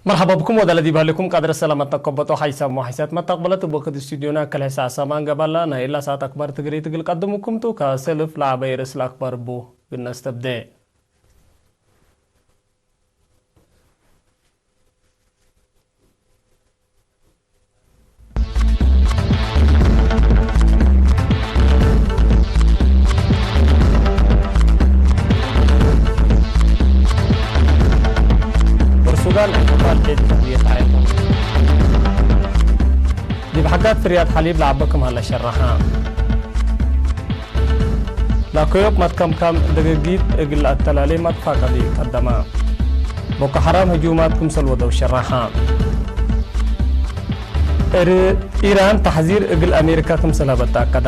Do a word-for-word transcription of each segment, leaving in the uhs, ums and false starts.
መርሐባ ብኩም ወዳለ ዲብ ህሌኩም ቀድረ ሰላመት ተከበጦ ሓይሳም ወሓይሳት መተቅበለት እብ ወክድ ስቱድዮና ከልሐ ሰዓት ሰማን ገባላ ናይ እላ ሰዓት አክባር ትግርይት እግል ቀድሙኩም ቱ። ከሰልፍ ለዐበየ ርእስ ለአክባር እቡ ግነስተብዴ። ሱዳን እሕትፋል ዒድ ሕርየት ዐይዱ። ዲብ ሐጋት ፍርያት ሐሊብ ለዐበ ክም ሀለ ሸረሐ። ላኮዮብ መትከምካም ደገጊት እግል ለአተላሌ መትፋቀዲ ቀደመ። ቦኮ ሐራም ህጁማት ክምሰል ወደው ሸረሐ። እር-፣ ኢራን ተሕዚር እግል አሜሪካ ክምሰል ሀበት ተአከደ።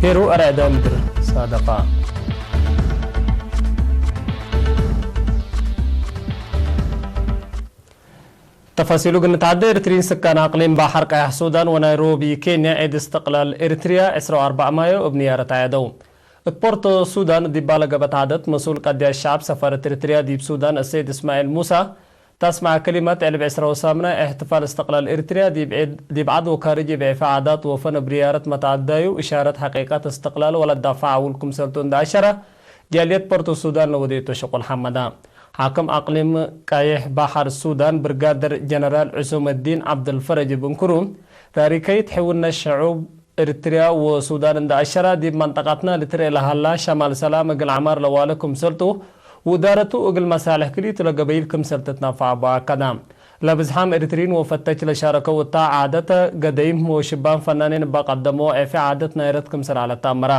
ፔሩ አርዕደ ምድር ሳደፋ። ተፋሲሉ እግል ንትዓደ። ኤርትሪን ስካን አቅሊም ባሕር ቀያሕ ሱዳን ወናይሮቢ ኬንያ ዒድ እስትቅላል ኤርትርያ ዕስራ ወአርበዕ ማዮ እብ ንያረት አያደው። እት ፖርቶ ሱዳን ዲብ ባለ ገበት ዓደት መስኡል ቀድያት ሸዐብ ሰፋረት ኤርትርያ ዲብ ሱዳን አሰይድ እስማዒል ሙሳ፣ ተ አስመዐ ክሊመት፣ ዕልብ ዕስራ ወሳምናይ እሕትፋል እስትቅላል ኤርትርያ ዲብ ዒድ፣ ዲብ ዐድ ወካርጅ እብ ዔፈ ዓዳት ወፈን እብ ንያረት መትዓዳዩ እሻረት ሐቂቀት እስትቅላል ወለዳፋዕ አውል ክምሰልቱ እንደ አሸረ፣ ጃልየት ፖርቶ ሱዳን ለወዴቶ ሸቁል ሐመዳ። ሓክም አቅሊም ቀይሕ ባሕር ሱዳን ብርጋደር ጀነራል ዑሱመዲን ዐብደልፈረጅ እብ እንክሩ፣ ታሪከይት ሕውነት ሸዑብ ኤርትርያ ወሱዳን እንደ አሸራ፣ ዲብ መንጠቀትና ልትርኤ ለሀላ ሸማል ሰላም እግል ዐማር ለዋለ ክምሰልቱ፣ ውዳረቱ እግል መሳልሕ ክልኢቱ ለገበይል ክምሰል ትትነፈዕ አቡ አከዳ። ለብዝሓም ኤርትሪን ወፈተች ለሻረከው እታ ዓደተ ገደይም ወሽባን ፈናኔን እባ ቀደሞ ዔፌ ዓደት ናይረት ክምሰል ዐለት ተአመራ።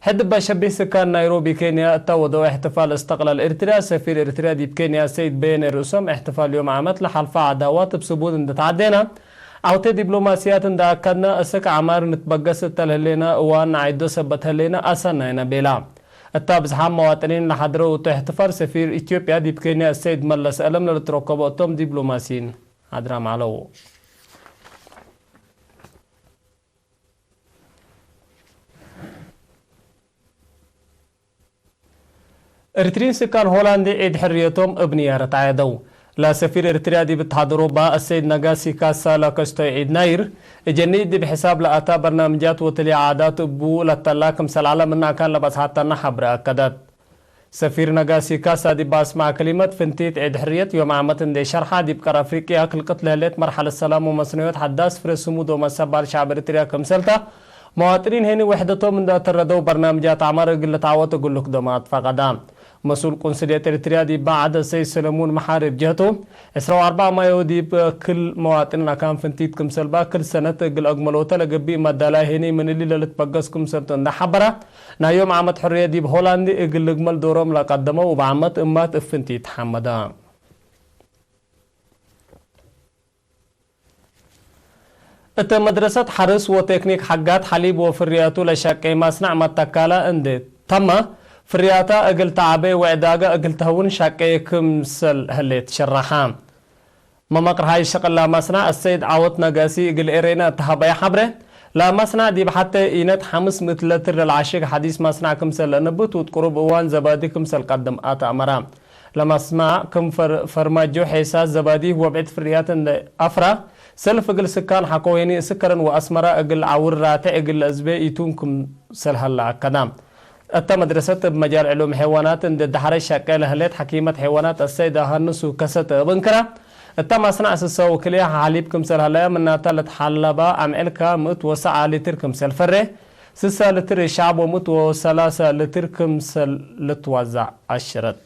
ሕድ እበ ሸቢህ ስካን ናይሮቢ ኬንያ እተ ወደው እሕትፋል እስትቅላል ኤርትርያ፣ ሰፊር ኤርትርያ ዲብ ኬንያ ሰይድ በየነ ርእሶም፣ እሕትፋል ዮም ዓመት ለሐልፈ ዐዳዋት እብ ስቡት እንዴ ተዐዴነ፣ ዐውቴ ዲብሎማስያት እንዴ አከድነ፣ እስክ ዐማር ንትበገስ እተ ለህሌነ እዋን ነዓይዶ ሰበት ህሌነ አሰናይነ ቤላ። እተ ብዝሓም መዋጥኒን ለሐድረው እቱ እሕትፋል፣ ሰፊር ኢትዮጵያ ዲብ ኬንያ ሰይድ መለስ አለም ለልትረከቦ እቶም ዲብሎማሲይን ሐድራም ዐለው። ኤርትሪን ስካን ሆላንድ ዒድ ሕርየቶም እብ ንያረት ዐየደው። ለሰፊር ኤርትርያ ዲብ እትሓድ ኦሮባ አሰይድ ነጋሲ ካሳ ለከስቶይ ዒድ ናይር፣ እጀኒ ዲብ ሕሳብ ለአታ በርናምጃት ወተልየ ዓዳት እቡ ለተላ ክምሰል ዐለ ምን አካን ለበጽሐተነ ሐብሬ አከደት። ሰፊር ነጋሲ ካሳ ዲብ አስመዐ ክሊመት፣ ፍንቲት ዒድ ሕርየት ዮም ዓመት እንዴ ሸርሐ፣ ዲብ ቀር አፍሪቅያ ክልቅት ለህሌት መርሐለት ሰላም ወመስነዮት ሐዳስ ፍሬ ስሙድ ወመሰባል ሸዕብ ኤርትርያ ክምሰልተ፣ መዋጥኒን ሄኒ ውሕደቶም እንዴ አተረደው በርናምጃት ዐማር እግል ልትዓወት እግል ልክደሞ አትፈቀደ። መስኡል ቁንስልየት ኤርትርያ ዲብ ዐደ ሰይድ ሰለሙን መሓሪ እብ ጀህቱ፣ ዕስራ ወአርበዕ ማዮ ዲብ ክል መዋጥኒን አካን ፍንቲት ክምሰልባ፣ ክል ሰነት እግል አግመሎተ ለገብእ መዳላይ ሄኒ ምን እሊ ለልትበገስ ክምሰልቱ እንዴ ሐበረ፣ ናይ ዮም ዓመት ሕርየት ዲብ ሆላንድ እግል ልግመል ዶሮም ለቀደመው እብ ዓመት እማት እብ ፍንቲት ሐመደ። እተ መድረሰት ሐርስ ወቴክኒክ ሐጋት ሐሊብ ወፍርያቱ ለሸቄ ማስነዕ መተካላ እንዴ ተመ፣ ፍርያታ እግል ተዐቤ ወዕዳጋ እግል ተሀውን ሸቄ ክምሰል ህሌት ሸረሐ። መመቅርሃይ ሸቅል ለማስነዕ አሰይድ ዐወት ነጋሲ እግል ኤሬና እተ ሀበየ ሐብሬ፣ ለማስነዕ ዲብ ሐቴ ኢነት ሐምስ ምእት ለትር ለልዓሽግ ሐዲስ ማስነዕ ክምሰል ለአነብት ውድ ቅሩብ እዋን ዘባዲ ክምሰል ቀድም አትአመረ። ለማስነዕ ክም ፈር-፣ ፈርማጆ፣ ሔሳስ፣ ዘባዲ ወብዕድ ፍርያት እንዴ አፍራ፣ ሰልፍ እግል ስካን ሐቆ ሄኒ እስከረን ወአስመራ እግል ዐውር ራቴዕ እግል ለአዝቤ ኢቱን ክምሰል ሀለ አከዳ። እተ መድረሰት እብ መጃል ዕሉም ሐይዋናት እንዴ ደሐረ ሸቄ ለህሌት ሐኪመት ሐይዋናት አሰይድ አሃንሱ ከሰተ እብ እንክራ፣ እተ ማስነዕ ስሰ ወክልኤ ሐሊብ ክምሰል ሀለያ ምናተ ለትሐለባ አምዕልካ ምእት ወሰዓ ሊትር ክምሰል ፈሬ፣ ስሰ ሊትር ሸዕብ ወምእት ወሰላሰ ሊትር ክምሰል ልትወዘዕ አሽረት።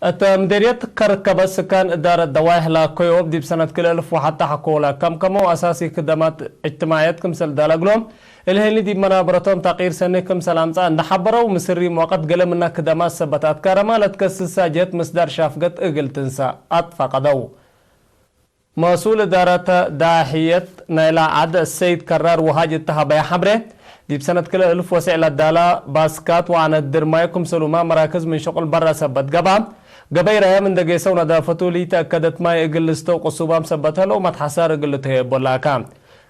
እተ ምዴርየት ከርከበት ስካን እዳረት ደዋይሕ ላኮዮብ ዲብ ሰነት ክልኤ እልፍ ወሐተ ሐቆለ ከምከመው አሳሲ ክደማት እጅትማዕየት ክምሰል ዳለ እግሎም፣ እሊ ሄኒ ዲብ መናበረቶም ተቅይር ሰኒ ክምሰል አምጸአ እንዴ ሐበረው፣ ምስሪ ሙወቀት ገሌ ምነ ክደማት ሰበት አትካረመ ለትከስሳ ጀህት ምስዳር ሻፍገት እግል ትንሰእ አትፈቀደው። መስኡል እዳረት ዳሕየት ናይላ ዐድ አሰይድ ከራር ወሃጅ እተ ሀበየ ሐብሬ፣ ዲብ ሰነት ክልኤ እልፍ ወስዕ ለዳላ ባስካት ወዐነድር ማይ ክምሰሉመ መራክዝ ምን ሸቁል በረ ሰበት ገብአ፣ ገበይ ራያም እንዴ ጌሰው ነዳፈቱ ለኢተአከደት ማይ እግል ልስተው ቅሱባም ሰበት ሀለው መትሐሳር እግል ልትሀየቦ ላካ።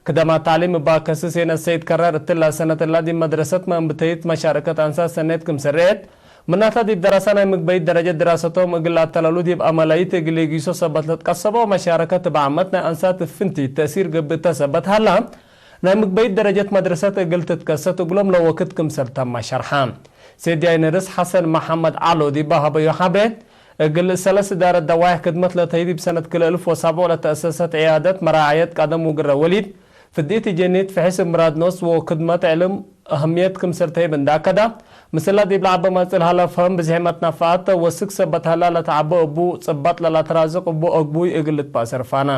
ክደማት ተዕሊም እባ ከስስ ሄነ አሰይድ ከራር እትላ ሰነት እላ ዲብ መድረሰትመ እምብተይት መሻረከት አንሳት ሰኔት ክምሰል ረኤት፣ ምናተ ዲብ ደረሰ ናይ ምግበይት ደረጀት ድራሰቶም እግል ለአተለሉ ዲብ አመላይት እግል ኢጊሶ ሰበት ለትቀሰበው መሻረከት እብ ዓመት ናይ አንሳት ፍንቲት ተእሲር ገብእተ ሰበት ሀላ፣ ናይ ምግበይት ደረጀት መድረሰት እግል ትትከሰት እግሎም ለወክድ ክምሰል ተመ ሸርሐ። ሴድያይ ንርስ ሐሰን መሐመድ ዐሎ ዲብ ሀበዮ ሐብሬ፣ እግል ሰለስ እዳረት ደዋይሕ ክድመት ለተህይ ዲብ ሰነት ክልኤ እልፍ ወሰብዑ ለተአሰሰት ዕያደት መራዐየት ቀደም ውግረ ወሊድ፣ ፍድኢት ጀኒት ፍሕስ ምራድ ኖስ ወክድመት ዕልም አህምየት ክምሰል ተህይብ እንዳ አከዳ፣ ምስላ ዲብ ለዐበ መጽል ሀለ ፈህም ብዝሕመት ነፍዐት ወስክ ሰበት ሀላ ለተዐቦ እቡ ጽባጥ ለላትራዝቅ እቡ አግቡይ እግል ልትባሰር ፋና።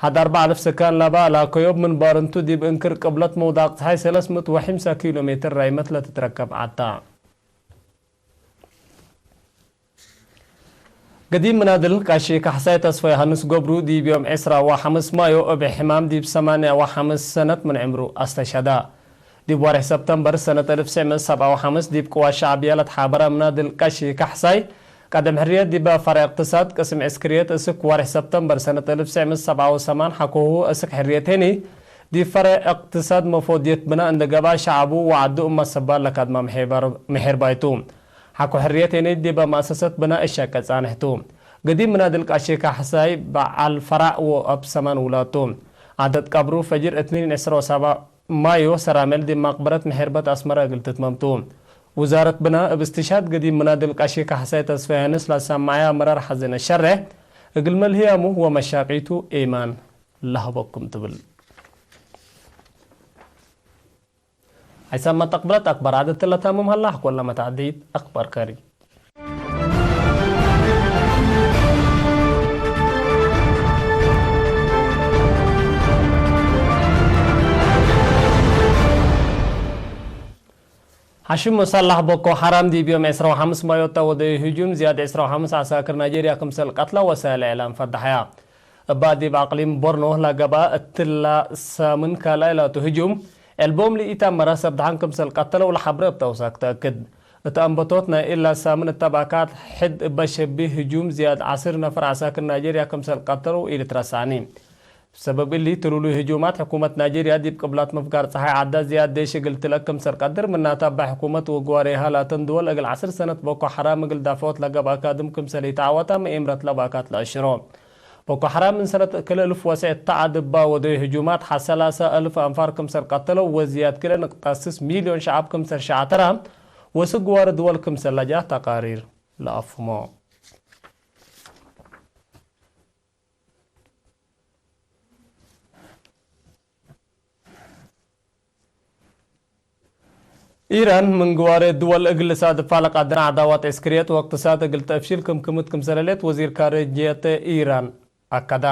ሐድ አርበዕ አልፍ ስካን ለበ ላከዮብ ምን ባርንቱ ዲብ እንክር ቅብለት መውዳቅ ጸሓይ ሰለስ ምእት ወሐምሳ ኪሎ ሜትር ራይመት ለትትረከብ ዐታ። ገዲም ምናድል ቀሺ ካሕሳይ ተስፋ ዮሐንስ ገብሩ ዲብ ዮም ዕስራ ወሐምስ ማዮ እብ ሕማም ዲብ ሰማንያ ወሐምስ ሰነት ምን ዕምሩ አስተሸዳ። ዲብ ወርሕ ሰብተምበር ሰነት አልፍ ትስዕ ምእት ሰብዓ ወሐምስ ዲብ ቅዋት ሸዕብያ ለትሓበረ ምናድል ቀሺ ካሕሳይ፣ ቀደም ሕርየት ዲበ ፈርዕ እቅትሳድ ቅስም ዕስክርየት እስክ ወርሕ ሰብተምበር ሰነት አልፍ ትስዕ ምእት ሰብዓ ወሰማን ሐቆሁ እስክ ሕርየት ሄኒ፣ ዲብ ፈርዕ እቅትሳድ መፎድየት ብና እንዴ ገብአ ሸዐቡ ወዐዱ እመ ሰባል ለካድማ ምሔርባይ ቱ። ሐቆ ሕርየት ሄኒ ዲበ መአሰሰት ብና እሸቄ ጻንሕ ቱ። ገዲም ምናድል ቀሺ ካሕሳይ በዐል ፈራዕ ወአብ ሰማን ውላድ ቱ። ዐደት ቀብሩ ፈጅር እትኒን ዕስራ ወሰብዓ ማዮ ሰራሜል ዲብ መቅበረት ምሔርበት አስመረ እግል ትትመም ቱ። ውዛረት ብና እብ እስትሽሃድ ገዲም ምናድል ቀሺ ካሕሳይ ተስፋ ዮሐንስ ለሰመዐያ መራር ሐዘነ ሸሬሕ፣ እግል መልህያሙ ወመሻቂቱ ኤማን ለሀበኩም ትብል። ሐይሳም መተቅብለት አክባር ዐደት ለታምም ሀላ፣ ሐቆለ መተዐዲት አክባር ከሪ። ሐሽም ሙሰላሕ ቦኮ ሐራም ዲብ ዮም ዕስራ ወሐምስ ማዮ እተ ወደዩ ህጁም ዝያድ ዕስራ ወሐምስ ዐሳክር ናይጄርያ ክምሰል ቀትለ ወሳይል እዕላም ፈደሐያ። እበ ዲብ አቅሊም ቦርኖ ለገብአ እትላ ሳምን ካልኣይ ላቱ ህጁም፣ ዕልቦም ለኢተአመረ ሰብ ደሐን ክምሰል ቀተለው ለሐብረ እብ ተውሳክ ተአክድ። እት አንበቶት ናይ እላ ሳምን እተ ባካት ሕድ እበ ሸቢህ ህጁም ዝያድ ዐስር ነፈር ዐሳክር ናይጄርያ ክምሰል ቀተለው ኢልትረሳኒ። ሰበብ እሊ፣ ትሉሉይ ህጁማት ሕኩመት ናይጄርያ ዲብ ቅብላት ምፍጋር ጸሓይ ዐዳ ዝያድ ዴሽ እግል ትልአክ ክምሰል ቀድር፣ ምናተ እበ ሕኩመት ወግዋሬሃ ላተን ድወል እግል ዐስር ሰነት ቦኮ ሐራም እግል ዳፍዖት ለገብአ ካድም ክምሰል ኢተዐወተ መኤምረት ለባካት ለአሽሮ። ቦኮ ሐራም ምን ሰነት ክልኤ እልፍ ወትስዕ እተ ዐድ እበ ወደዩ ህጁማት ሐ ሰላሰ እልፍ አንፋር ክምሰል ቀተለው ወዝያድ ክልኤ ንቅጣ ስስ ሚልዮን ሸዐብ ክምሰል ሸዐተረ ወስክ ግዋሬ ድወል ክምሰል ለጀአ ተቃሪር ለአፍህሞ። ኢራን ምን ግዋሬ ድወል እግል ልሳድፋ ለቃድር ዐዳዋት ዕስክርየት ወእቅትሳድ እግል ተፍሺል ክምክምት ክምሰል ህሌት ወዚር ካርጅየት ኢራን አከዳ።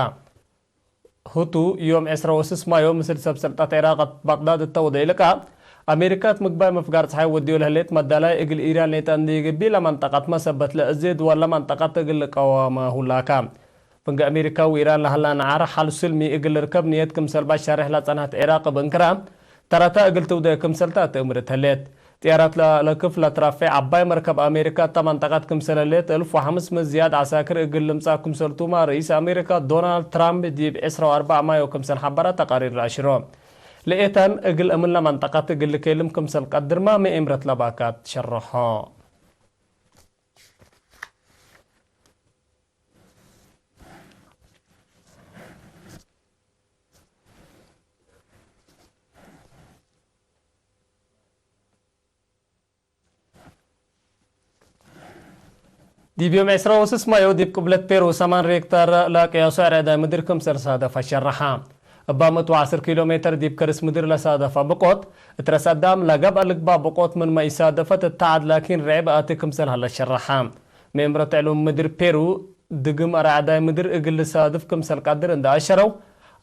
ህቱ፣ ዮም ዕስራ ወስስ ማዮ ምስል ሰብ ሰልጠት ዒራቅ እት ባቅዳድ እተ ወደዩ ልቃእ፣ አሜሪካ እት ምግባይ ምፍጋር ጸሓይ ወድዮ ለህሌት መዳላይ እግል ኢራን ሌጠ እንዴ ኢገብእ ለመንጠቀትመ ሰበት ለእዜ ድወል ለመንጠቀት እግል ልቀወመሁ ላካ። ፍንጌ አሜሪካ ወኢራን ለሀላ ነዓር ሐል ስልሚ እግል ልርከብ ንየት ክምሰል ባሻርሕ ለጸንሐት ዒራቅ እብ እንክራ፣ ተረተ እግል ትውዴ ክምሰል ተአትእምር እት ህሌት። ጥያራት ለአለክፍ ለትራፌዕ ዐባይ መርከብ አሜሪካ እተ መንጠቀት ክምሰል ህሌት፣ እልፍ ወሐምስ ምእት ዝያድ ዐሳክር እግል ልምጸእ ክምሰልቱመ ርኢስ አሜሪካ ዶናልድ ትራምፕ ዲብ ዕስራ ወአርበዕ ማዮ ክምሰል ሐበረ ተቃሪር ለአሽሮ። ለኤታን እግል እምነ መንጠቀት እግል ልኬልም ክምሰል ቀድርመ መኤምረት ለባካት ሸረሖ። ዲብ ዮም ዕስራ ወስስ ማዮ ዲብ ቅብለት ፔሩ ሰማን ሬክተር ለቅያሱ አርዕዳይ ምድር ክምሰል ሳደፈ ሸረሐ። እበ ምእት ወዐስር ኪሎ ሜትር ዲብ ከርስ ምድር ለሳደፈ ብቆት፣ እት ረአስ አዳም ለገብአ ልግባእ ብቆት ምንመ ኢሳደፈት እተ ዐድ ላኪን ርዕብ አቲ ክምሰል ሀለ ሸረሐ። መኤምረት ዕሉም ምድር ፔሩ፣ ድግም አርዕዳይ ምድር እግል ልሳድፍ ክምሰል ቀድር እንዴ አሸረው፣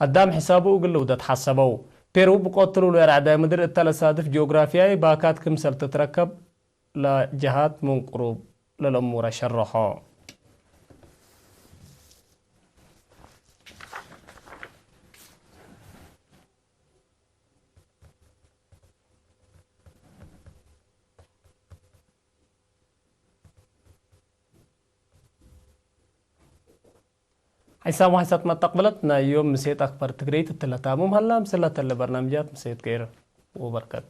አዳም ሕሳቡ እግል ልውደት ሐሰበው። ፔሩ ብቆት ትሉሉይ አርዕዳይ ምድር እተ ለሳድፍ ጂኦግራፍያይ ባካት ክምሰል ትትረከብ ለጀሃት ምን ቅሩብ ለለእሙረ ሸረሖ። ሐይሳም ወሐይሳት መተቅብለት ናይ ዮም ምሴት አክበር ትግሬይት እትለ ታሙም ሀላ። ምስለ ተለ በርናምጃት ምሴት ኬር ወበርከት።